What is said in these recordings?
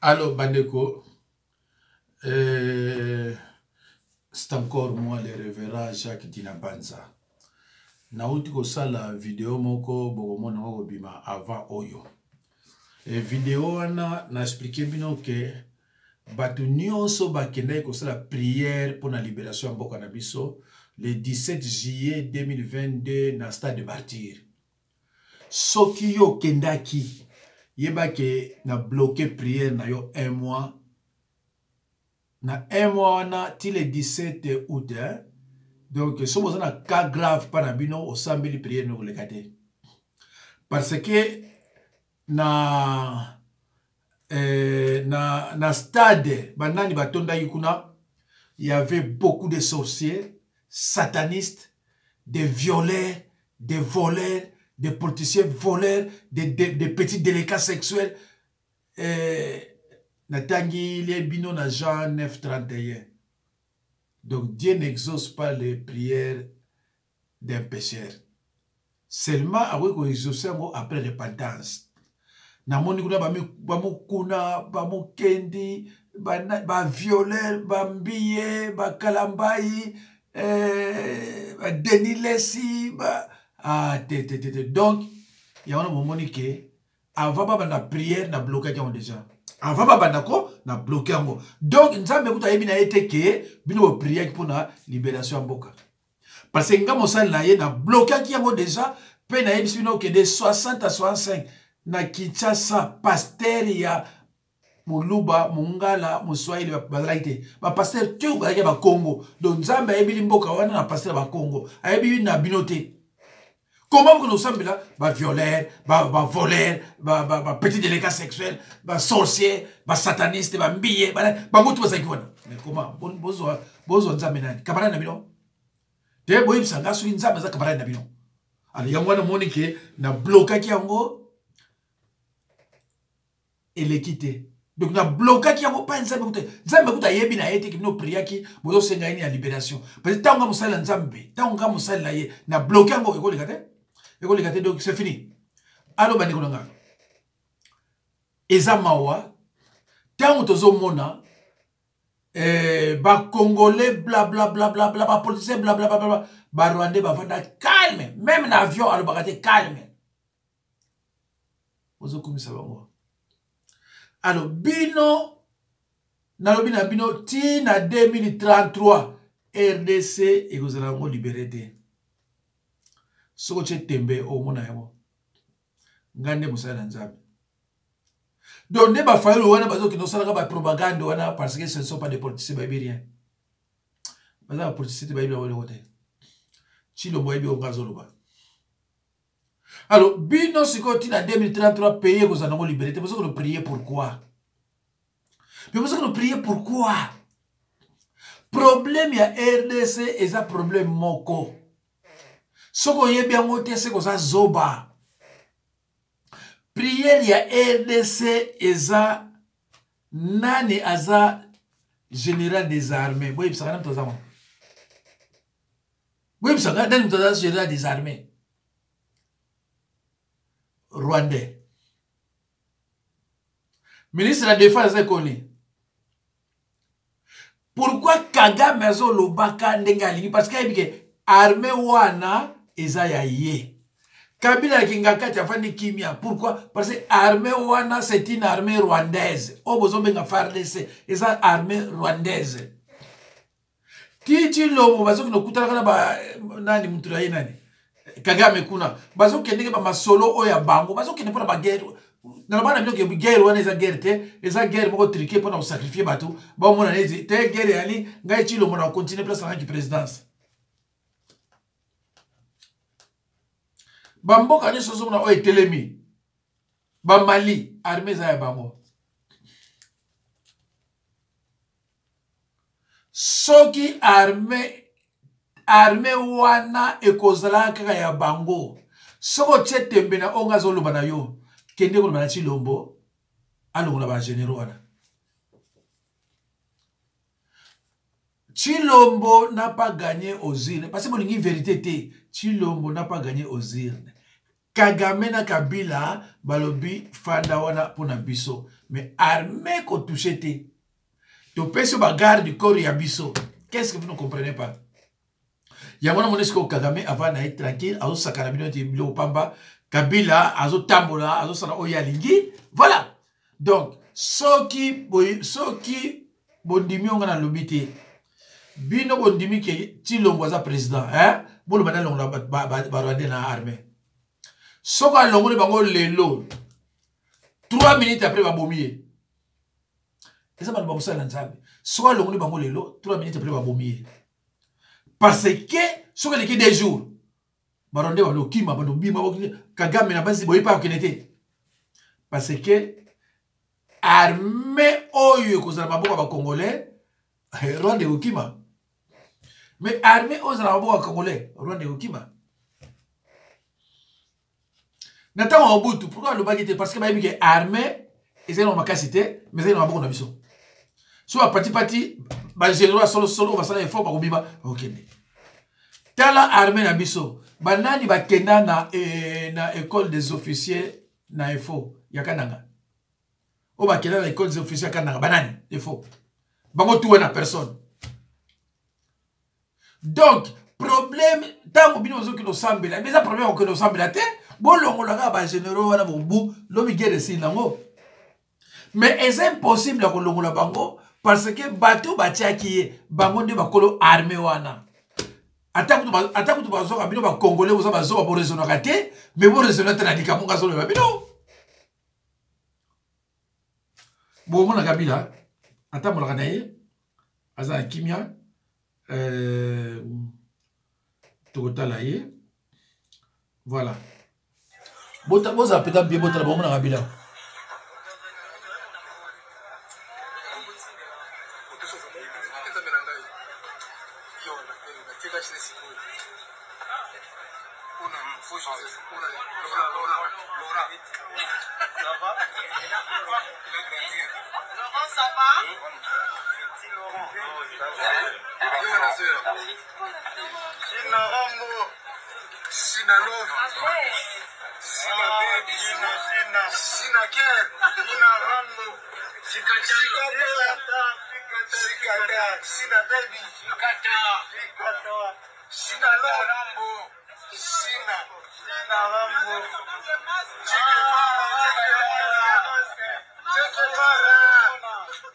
Allo bandeko, euh, c'est encore moi le révérend Jacques Dinabanza. Nauti kosala video moko bokomona yango kobima avant oyo. E video wana na expliquer bino ke bato nyonso bakendaki kosala prière mpo na liberation ya mboka na biso le 17 juillet 2022 na stade de martyr. Soki yo okendaki, yeba ke na bloquer prière na yo un mois. Na un mois wana ti le 17 août hein? Donc soki boza na cas grave pa na bino osambeli prière no koleka te. Parce que na eh, na, na stade banani batondaki kuna il y avait beaucoup de sorciers satanistes des violeurs des voleurs des politiciens voleurs des, des, des petits délicats sexuels eh, natangi lie bino na Jean 9 31 donc Dieu n'exauce pas les prières d'un pécheur seulement akoki koexauce yango après repentance namoni kuna bamokuna bamokendi bavioleur bambiye bakalambai eh, badenis lesi ba, ah, te te te te donc yango na bomoni ke avant babanda prière na blokaki yango déjà avant babanda ko na bloke yango donc nzambe kutu ayebi na ye te ke bino bopriaki mpona libération ya mboka parce que nga mosali na ye na blokaki yango deja mpe nayebisi bino okende 60 à 65 na kinshasa paster ya moluba mongala moswahili bazalaki te bapaster te bazalaki ya bakongo donc nzambe ayebili mboka wana na paster ya bakongo ayebi na bino te comment bokende kosambela bavioleur bavoleur bapetit délégat sexuel basorcier basataniste bambiye bango tu bazalaki wana mais comment bozwa nzambe nani camarade na bino te boyebisa nga soki nzambe aza camarade na bino alors yango wana omoni ke na blokaki yango eleki te donc na blokaki yango pa nzambe kuta nzambe kuta ayebi na ye te kibino priaki bozosenga ye nini ya libération parce que ntango nga mosali na nzambe ntango nga mosali na ye na bloke yango ekoleka te ekoleka te donc c'est fini alo bandeko na nga eza mawa ntango tozomona eh, bacongolais blablablablabla bapoliticien blablabla barwandais bavanda calme meme na avion alobaka te calme ozokumisa bango alo bino nalobi na bino ti na 2033 rdc ekozala yango libere te soki otie tembe okomona yango ngai nde mosali na nzambe donc nde bafayulu wana bazokende osalaka bapropagande wana parce que ce ne sont pas des politiciens bayebi rien baza bapoliticien te bayebi yango eloko te chilombo ayebi oyo nga azoloba alors bino sikoyo ntina 2033 pays ekozala nango libere te bozokono prier pourquoi mais bozokono prier pourquoi problème ya rdc eza problème moko soki oyebi yango te seke oza zoba priere ya rdc eza nani aza général des armées boyebisaka na moto aza wana boyebisaka nani moto aza général des armées rwandais ministre ya défense aza ekoni pourquoi kagame azolobaka ndenge alingi parce que ayebi ke armée wana eza ya ye kabila ya kingakati afandi kimia pourquoi parce que armée wana c'est une armée rwandaise oyo bozobenga fardc eza armée rwandaise ti tshilombo bazokende kokutanaka na ba nani mutu na ye nani kagame kuna bazokendeke bamasolo oyo ya bango bazokende mpona baguerre naloba na bino ke guerre wana eza guerre te eza guerre moko trike mpona kosakrifie bato baomona neti te guerre eyali ngai tshilombo na kocontinue place nangaki présidence bamboka nyonso ozomona oyo etelemi bamali armée eza ya bango soki arme arme wana ekozalaka kaka ya bango soki otie tembe na oyo nga azoloba na yo kende koloba na tshilombo alongola ba généraux wana Tshilombo n'a pas gagné aux urnes parce que bolingi vérité te Tshilombo n'a pas gagné aux urnes. Kagame na Kabila balobi fanda wana mpo na biso, mais armée kotouche te. Topesi yo bagarde du corps ya biso. Qu'est-ce que vous ne comprenez pas? Yango namoni sikoyo Kagame avant na ye tranquille, azosakana bino ete biloko pamba. Kabila azotambola, azosala oyo alingi. Voilà. Donc soki soki bondimi onga nalobi te, bino bondimi ke Tshilombo aza président, hein? Boloba nalongola barwandais na armée. Soki alongoli bango lelo, 3 minutes après babomi ye. Eza maloba mosala na Nzambe. Soki alongoli bango lelo, 3 minutes après babomi ye. Parce que soki eleki 2 jours, barwandais bando okima, bando bima, Kagame na basi boye pa okende te. Parce que armée oyo ekozala maboko ya bacongolais, Rwanda ekokima. Mais armée oyo ezala maboko ya congolais, Rwanda ekokima. Na ntango ya Mobutu, pourquoi alobaki te? Parce que bayebi ke armée ezali na makasi te, mais ezali na maboko na biso. So bapatipati bagénéraux ya solosolo oyo basala effort bakobima, bakokende. Tala armée na biso, banani bakenda na école des officiers na efo ya Kananga? Oyo bakenda na école des officiers ya Kananga, banani? Efo bango tu wana, personne. Donc problème, ntango bino bozokende osambela, mais eza problème ya kokende osambela te. Bolongola kaka bagénéraux wana, bobu lobi guerre esili nango. Mais eza impossible ya kolongola bango, parce que bato batiaki ye bango nde bakolo armée wana. Ata kutu bazwaka bino bacongolais, boza bazoba, boraisonnaka te, mais boraisonna te na likambo nga azoloba bino. Bomona Kabila atambolaka na ye, aza na kimia. Tokotala ye, voilà. Bozala mpenza bien, botala, bomona Kabila. Laurent, ça va? Sina Rambo, Sina Love, Sina Baby, Sina Sina, Sina Ker, Sina Rambo, Sikata, Sikata, Sina Baby, Sikata, Sina Love, Rambo, Sina, Sina Rambo, Che Guevara, Che Guevara, Che Guevara,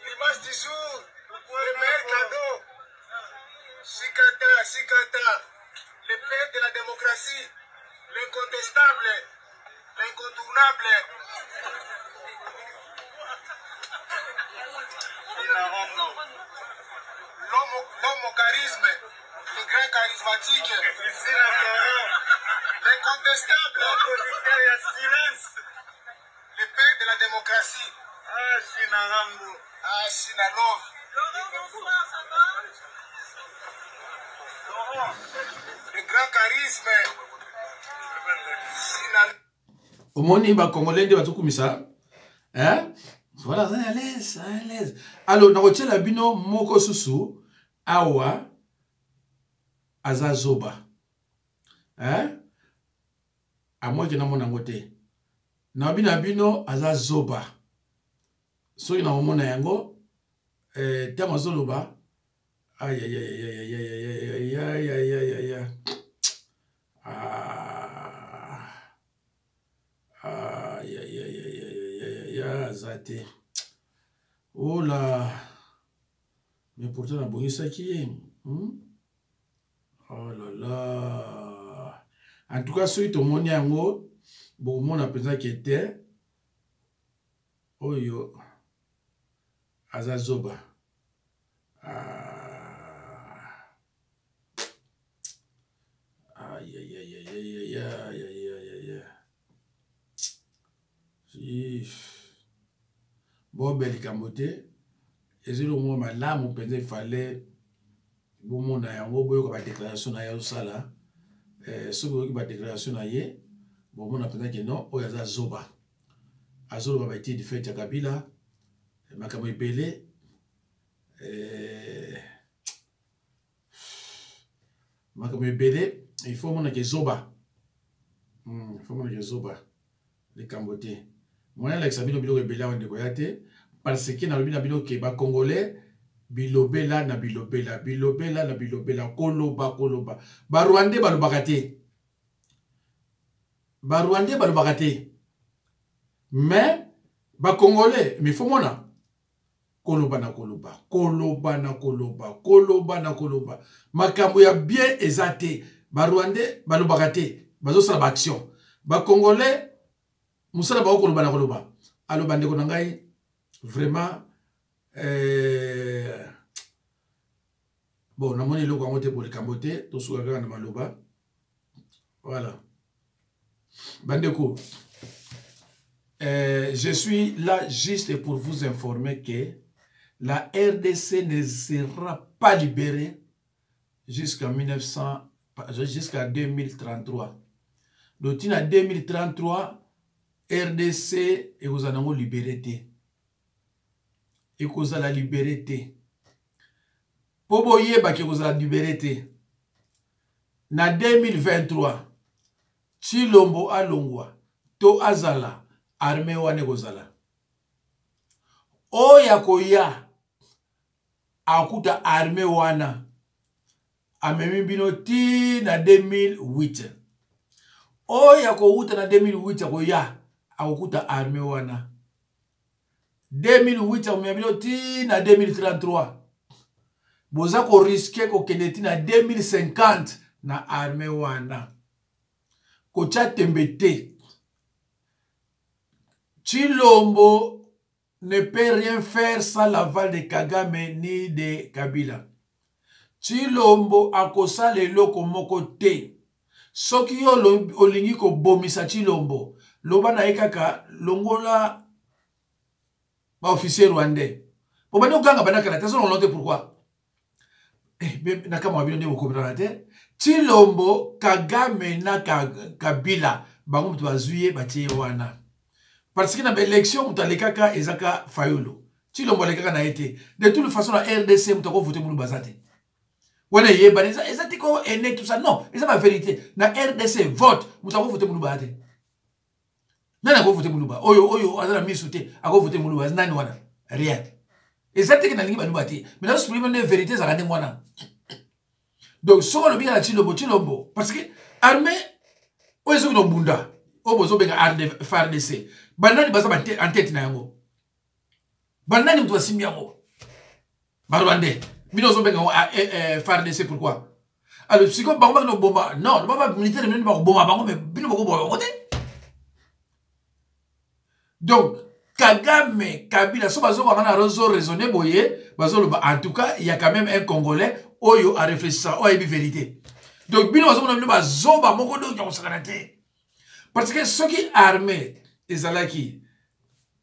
l'image du jour, le meilleur cadeau. Sikata, Sikata, le père de la démocratie, l'incontestable, l'incontournable. L'homme au charisme, le grand charismatique, l'incontestable, le père de la démocratie. Ah, Sina Rambo. Ah, Sina Love. Laurent, bonsoir, ça va? Laurent, le grand charisme. Sina. Omoni bacongolais nde bazokumisa, hein? Voilà, aza à l'aise, à l'aise. Alors nakotiela bino moko susu awa, aza zoba, hein? Amoki namona yango te, nabi na bino aza zoba. Soki nakomona yango, ntango azoloba, ayayayayayayayayayayaya, ayayayayayaya, aza te. Ola, mais pourtant nabongisaki ye. Oh là là, en tout cas soki tomoni yango, bokomona mpenza ke te, oyo aza zoba. Ah. Aïe, aïe, aïe, aïe, aïe, aïe, aïe, aïe, aïe. Bobe likambo te, ezali mwa malamu mpenza, efale bomona yango, boyoka badéclaration na ye azosala. Soki boyoki badéclaration na ye, bomona mpenza ke non, oyo aza zoba. Azoloba baétude faite ya Kabila, makambo ebele, makambo ebele. Il faut omonaka zoba. Faut monaka zoba likambo te. Moyen alakisa bino biloko ebele awa ndeko ya te, parce que nalobi na bino ke ba Congolais bilobela na bilobela, bilobela na bilobela, koloba koloba. Ba Rwandais balobaka te, ba Rwandais balobaka te, mais ba Congolais mais faut mona koloba na koloba, koloba na koloba, koloba na koloba. Makambo ya bien eza te. Ba Rwandais balobaka te, bazosala ba action. Ba Congolais mosala bango koloba na koloba. Aloba ndeko na ngai vraiment bon, namoni eloko yango te, bolikambo te, tosuka kaka na maloba. Voilà. Bandeko, je suis là juste pour vous informer que la RDC ne sera pas libérée jusqu'à 1900, jusqu'à 2033. Donc, en 2033, RDC et vous en avez libéré. Et vous allez libéré. Po boyeba ke kozala libéré te. Na 2023, Tshilombo alongwa to azala, armée wana ekozala. Oyo akoya akuta armée wana amemi bino ti na 2008. Oyo akowuta na 2008 akoya akokuta armée wana. 2008 akomema bino ti na 2033. Boza ko risquer kokende ti na 2050 na armée wana. Kotia tembe te. Tshilombo ne peut rien faire sans l'aval de Kagame ni de Kabila. Tshilombo akosala eloko moko te. Soki yo olingi kobomisa Tshilombo, loba na ye kaka longola ba officier rwandais. Po bandi okanga banda kala te, azolongola te pourquoi? Na kamwa bino nde bokomelana te. Tshilombo, Kagame na Kabila, bango moto bazwi ye batie ye wana. Parce que na ba élection moto alekaka ezaka Fayulu. Tshilombo alekaka na ye te. De toute façon na RDC moto akovote mulu baza te. Wana eyebani, eza te ko ene tout ça. Non, eza ba vérité. Na RDC vote moto akovote mulu baza te. Nani akovote muluba? Oyo oyo aza na misu te, akovote muluba nani wana? Rien. Eza te ke nalingi baluba te. Mais nazo exprimer nde vérité ezalaka ndenge wana. Donc soki olobi na Tshilombo, Tshilombo, parce que armée oyo ezoki na bunda, oyo bozobenga FARDC, banani baza en tête na yango? Banani moto basimbi yango? Ba Rwandais. Bino ozobenga yango FARDC pourquoi? Alors sikoyo bango bakende koboma, non, ba militaire bino bakoboma bango, mais bino bakoboma bango te. Donc Kagame, Kabila, so bazokanga na rezo raisonner boye, bazoloba en tout cas, il y a quand même un Congolais oyo a réfléchissant, oyo ayebi vérité. Donc bino bazomona bino bazoba moko donc ya kosakana te. Parce que soki armée ezalaki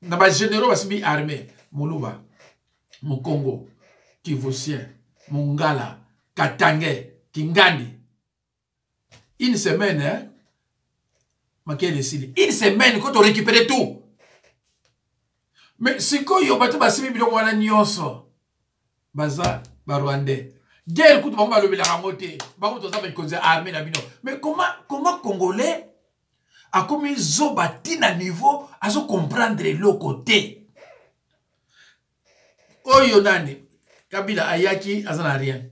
na ba généraux basimbi armée, Moluba, Mokongo, Kivusien, Mongala, Katangais, Kingandi, une semaine, hein, makele esili. Une semaine, quand on récupère tout. Mais sikoyo bato basimbi biloko wana nyonso baza ba Rwandais. Guerre kutu bango balobelaka yango te. Bango toza bakonzi ya armée na bino. Mais comment Congolais akomi zoba ti na niveau azo comprendre eloko te? Oyo nani Kabila ayaki aza na rien.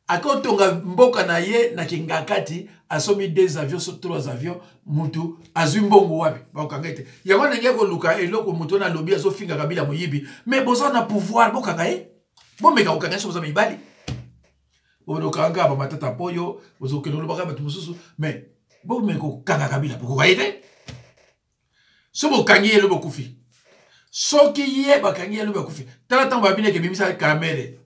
Akotonga mboka na ye na Kingakati, asomi 2 avions so 3 avions, mutu azwi mbongo wapi? Bakokanga ete. Yango ndenge koluka eloko mutu na lobi azofinga Kabila moyibi, mais boza na pouvoir bokanga ye. Bomeka kokanga ye soki boza mibali. Bokanga ba matata poyo, bozokende kolobaka bato mosusu, mais bomeka kokanga Kabila, bokoka ye te. So bokangi ye lobi okufi. Soki ye bakangi ye lobi akufi. Tala ntango babineke bimisa Kamere.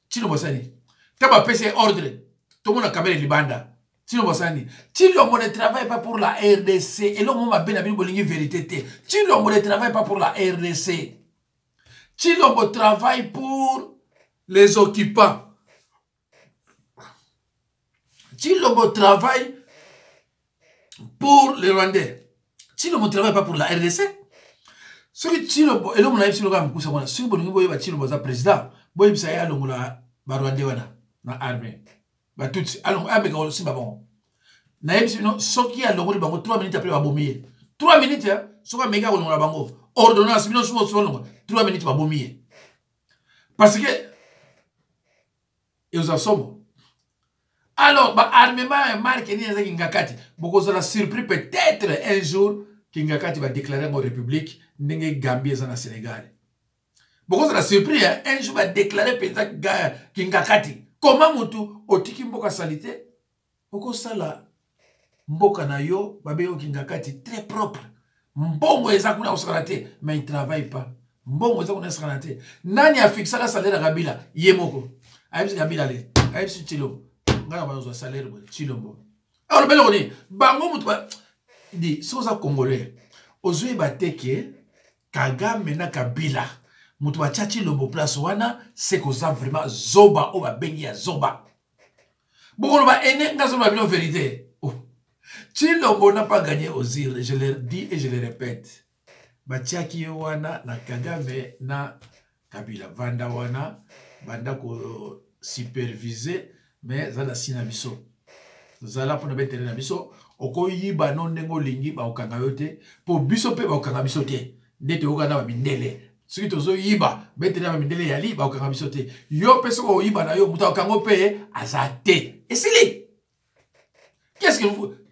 Tshilombo asali. Ntango bapesi ye ordre, tomona Kamere libanda. Tshilombo asali. Tshilombo ne travaille pas pour la RDC. Eloko mo mabe na bino bolingi vérité te. Tshilombo ne travaille pas pour la RDC. Tshilombo travaille pour les occupants. Tshilombo travaille pour les Rwandais. Tshilombo ne travaille pas pour la RDC. Soki Tshilombo, eloko na yebisi loka mkusa wana, soki bolingi boyeba Tshilombo aza président, boyebisa ye alongola ba Rwandais wana na armée. Ba Tutsi, alongo ameka kosimba bango. Nayebisi bino, soki alongoli bango 3 minutes après babomi ye. 3 minutes, hein? Soki ameki akolongola bango ordonnance, bino soki olongola 3 minutes babomi ye, parce que ekozala somo. Alors baarmement ya marke nini eza Kingakati? Bokozala surpris peut-être un jour Kingakati badéclare yango république, ndenge Gambie eza na Sénégal. Bokozala surpris, hein? Un jour badéclare mpenza Kingakati. Koma motu otiki mboka sali te, okosala mboka na yo, babengi Kingakati très propre. Mbongo eza kuna kosakana te, mais il travaille pas. Mbongo eza kuna esakana te. Nani afixaka salaire ya Kabila? Ye moko ayebisi Kabila, le ayebisi Tshilombo: ngai na bazwa salaire boye. Tshilombo alobi eloko nini? Bango motu di soki oza Congolais, ozoyeba te ke Kagame na Kabila moto batya Tshilombo place wana, se koza vraiment zoba oyo babengi ya zoba. Bokoloba ene nga azoloba bino vérité. Oh. Tshilombo n'a pas gagné aux urnes, je le dis et je le répète. Batiaki ye wana na Kagame na Kabila, vanda wana, banda kosupervise, mais zala si na biso, zala mpona betere na biso. Okoyiba no ndenge olingi, bakokanga yo te, mpo biso mpe bakokanga biso te. Nde toyoka na bamindele, soki tozoyiba betere ya bamindele yali, bakokanga biso te. Yo mpe soki oyiba na yo, moto akokanga mpe aza te, esili.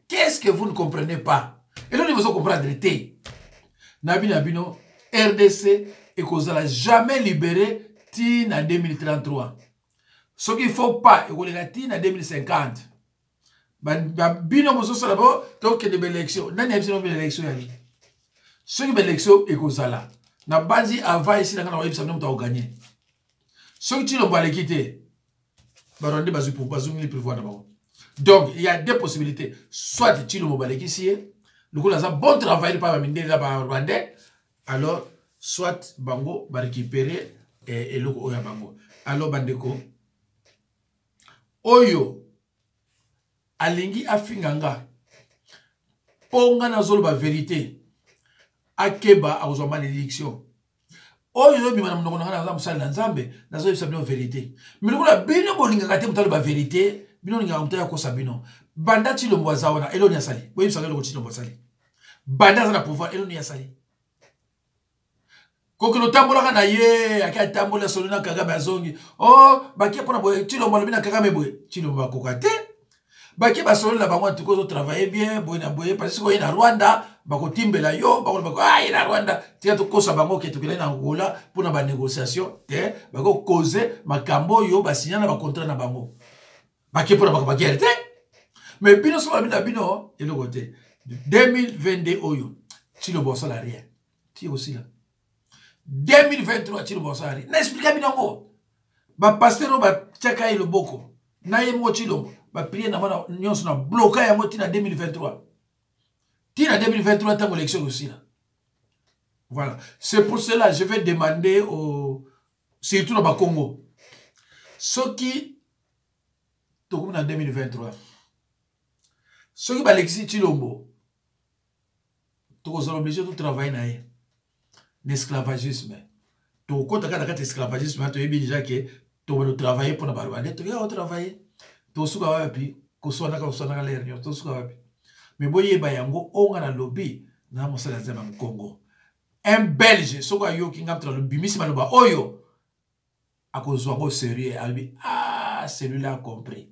Qu'est-ce que vous ne comprenez pas? Eloni bozo comprendre te. Na bino, na bino, RDC ekozala jamais libéré ti na 2033. Soki faut pas, ekoleka ti na 2050. Bino bozosala bo tokende baélection, nani ayebisi bino baélection yali? Soki baélection ekozala na banzi avant esila, nga na koyebisa bino moto akoganye. Soki Tshilombo aleki te, Barwandais bazwi, bazongeli pouvoir na bango. Donc il y a deux possibilités: soit Tshilombo balekisi ye lokola aza bon travail pa bamindele na Barwandais, alors soit bango barécupere eloko oyo ya bango. Alors bandeko oyo alingi afinga nga mpo nga nazoloba vérité, akeba, akozwa malédiction oyo ezobima na monoko na ngai. Naza mosali na Nzambe, nazoyebisa bino vérité. Mais lokola bino bolingaka te moto aloba vérité, bino olingaka moto akosa bino. Banda Tshilombo aza wana, eloni asali? Boyebisaka eloko Tshilombo asali banda aza na pouvoir? Eloni asali? Kokende otambolaka na ye, ake atambola solo na Kagame, azongi o oh, bakie mpona boye. Tshilombo alobi na Kagame boye, Tshilombo akoka te. Bakie basololi na bango, antuka ozotravaille bien boye na boye, parce soki oye na Rwanda bakotimbela yo, bakoloba ah, ye na Rwanda, tika tokosa bango ke tokendaki na Angola mpona banégociation te. Bakokoze makambo oyo basinya na bacontrat na bango, bakie mpona makambo ya guerre te. Mais bino soki balobi na bino eloko te, 2022 oyo Tshilombo asala rien ti kosila. 2023 Tshilombo asala rien. Na explika bino yango, bapasteur oyo batiaka ye loboko na ye moko Tshilombo, baprie na mwana nyonso na bloka yango ti na 2023, ti na 2023 ntango élection ekosila. Voilà, c'est pour cela je vais demander au surtout na Bakongo, soki tokomi na 2023, soki balekisi Tshilombo, tokozala obligé totravaille na ye na esclavagisme. Tokokɔta kaka na kati esclavagisme. Toyebi déjà ke tokobanda kotravaille mpona Barwandais, tokoya kotravaille, tosuka wapi? Koswanaka, koswanaka lere nyonso, tosuka wapi? Mais boyeba yango, oyo nga nalobi na mosala ya Nzambe ya Mokongo. Un Belge soki ayoki nga moto nalobimisi maloba oyo, akozwa yango sérieux, alobi: ah, celui-là a compris.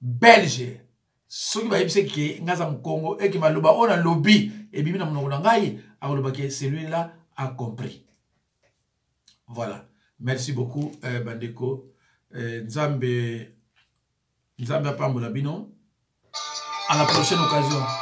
Belge soki bayebisi ke nga aza Mokongo, eke maloba oyo nalobi ebimi na monoko na ngai, akoloba ke celui-là a compris. Voilà, merci beaucoup bandeko. Nzambe, Nzambe apambola bino. À la prochaine occasion.